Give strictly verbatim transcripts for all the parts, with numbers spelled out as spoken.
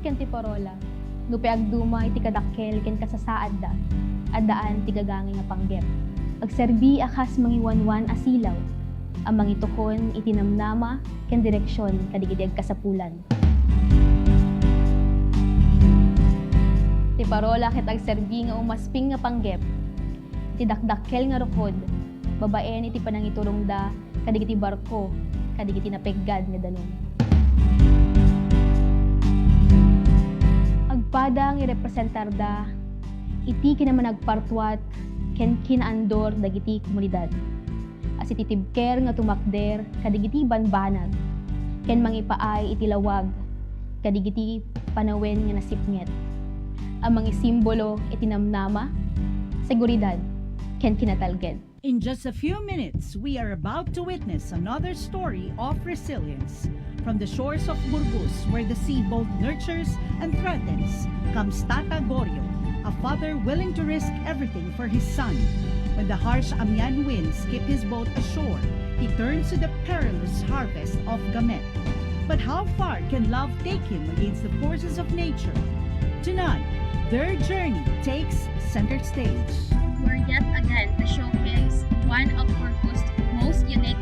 ken ti parola, nupay agduma iti kadakkel ken kasasaadda, addaan ti gagangay nga panggep. Agserbi a kas mangiwanwan a silaw a mangitukon iti namnama ken direksion kadagiti agkasapulan. Ti parola ket agserbi nga umasping nga panggep iti dakdakkel nga rukod babaen iti panangiturongda kadagiti barko kadagiti napeggad nga danum. Agpada nga irepresentarda iti kinamanagpartuat ken kinaandor dagiti komunidad a sititibker nga tumakder kadagiti banbanag ken mangipaay iti lawag kadagiti panawen nga nasipnget a mangisimbolo iti namnama, seguridad, ken kinatalged. In just a few minutes, we are about to witness another story of resilience. From the shores of Burgos, where the sea both nurtures and threatens, comes Tata Gorio, a father willing to risk everything for his son. When the harsh Amian winds keep his boat ashore, he turns to the perilous harvest of Gamet. But how far can love take him against the forces of nature? Tonight, their journey takes center stage. We're yet again to showcase one of Burgos' most unique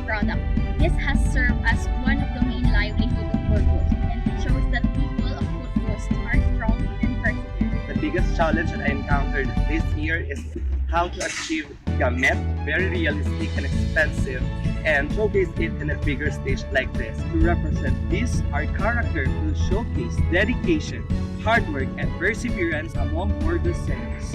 products. This has served as one of the main livelihood of Burgos, and it shows that people of Burgos are strong and perseverant. The biggest challenge that I encountered this year is how to achieve Gamet, very realistic and expensive, and showcase it in a bigger stage like this. To represent this, our character will showcase dedication, hard work, and perseverance among Burgos seniors.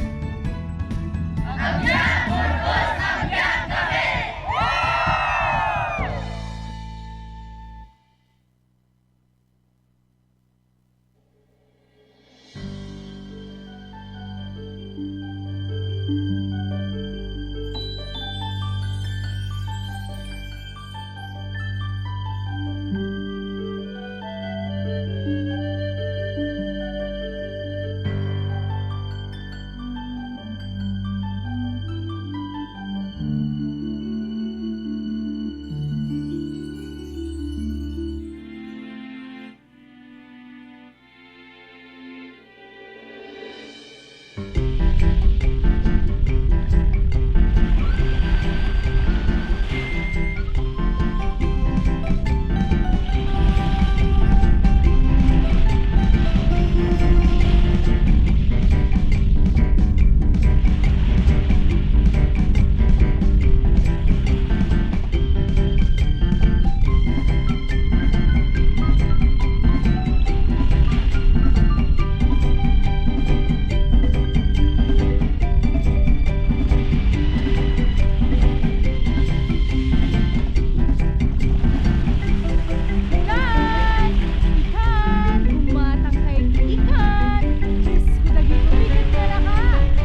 Ikan! Ikan! Gumatang kayo, ikan! Diyos ko, dagitoy, ikan talaga!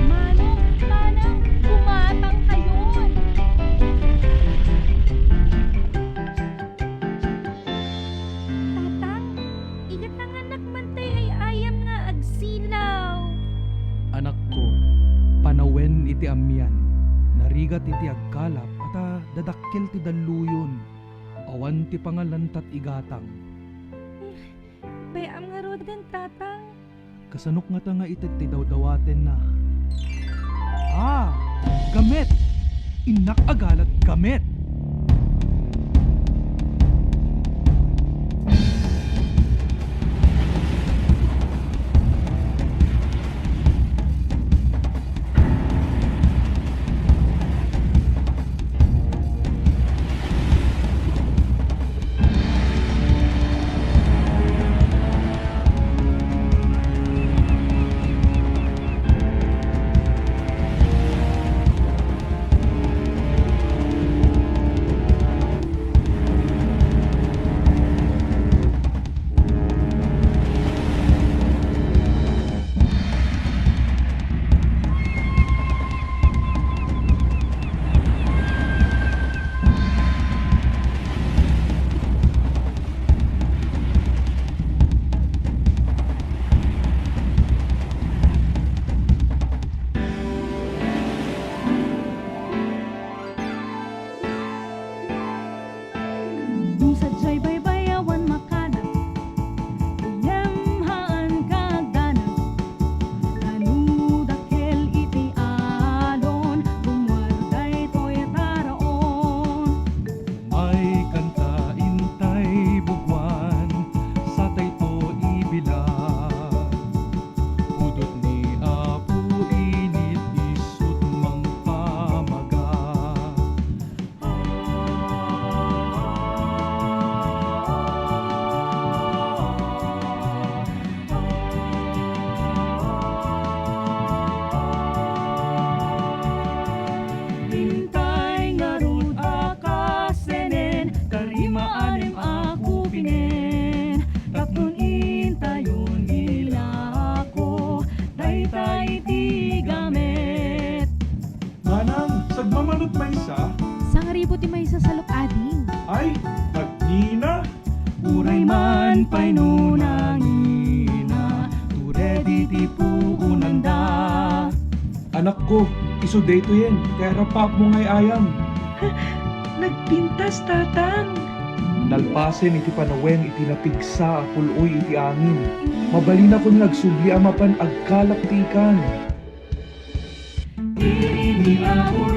Manong, manong, gumatang kayon! Tatang, igatang anak man tay ay ayam nga agsilaw. Anakko, panawen iti amian, narigat iti agkalap, ata dadakkel ti dalluyon. Awan ti pangalantat igatang. Bay-am ngaruden, Tatang. Kasanok ngata nga ited ti dawdawatenna? Ah! Gamet! Innak agalat, Gamet! Apo ti maysa saluk-ading. Ay, nagngina. Uray man pay no nangina, to ready ti puonanda. Anakko, isu daytoyen, kay arapapmo nga ay-ayam. Nagpintas, Tatang. Nalpasen iti panawen iti napigsa a pul-oy iti angin. Mabalinakon nga agsubli a mapan agkalak ti ikan. Iri ni Apo